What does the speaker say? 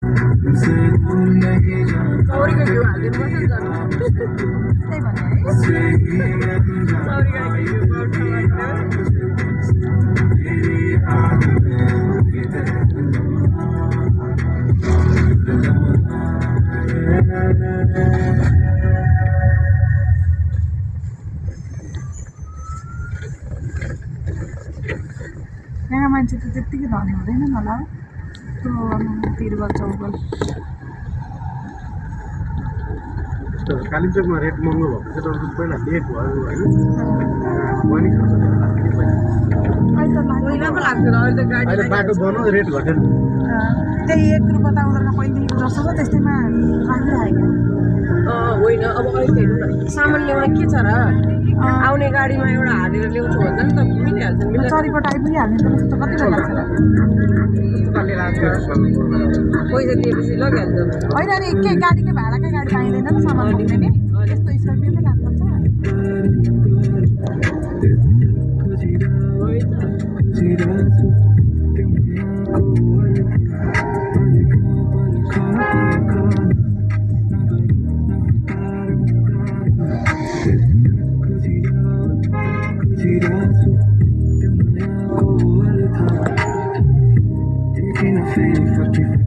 सौरीको घिउ हालिदिनु पर्छ नि त त्यही भने है सौरीको घिउ यहाँ मान्छे त त्यत्तिकै धनी हुँदैन होला तिरुबल चौबल कालिम्पोङमा रेट महँगो भएको चाहिँ तपाईँको पहिला लेट भयो होइन पहिला पो लाग्थ्यो र अहिले त गाडी अहिले बाटो बनाउँदा रेट घट्यो त्यही 1 रुपियाँ त उनीहरूको पहिलेदेखिको जस्तो छ त्यस्तैमा राखिरहेको होइन अब अहिले हेर्नु न सामान ल्याउन के छ र आउने गाडीमा एउटा हालेर ल्याउँछु भन्दा नि त मिलिहाल्छ नि चरीबाट आइपुगिहाल्ने त कस्तो कति बेला लाग्छ र कस्तो खाले लाग्छ पैसा दिएपछि लगिहाल्छ होइन अनि के गाडीकै भाडाकै गाडी पाइँदैन नि सामान बोक्ने नि त्यस्तो स्कर्पियोमै लाग्नुपर्छ Taking a fade, fucking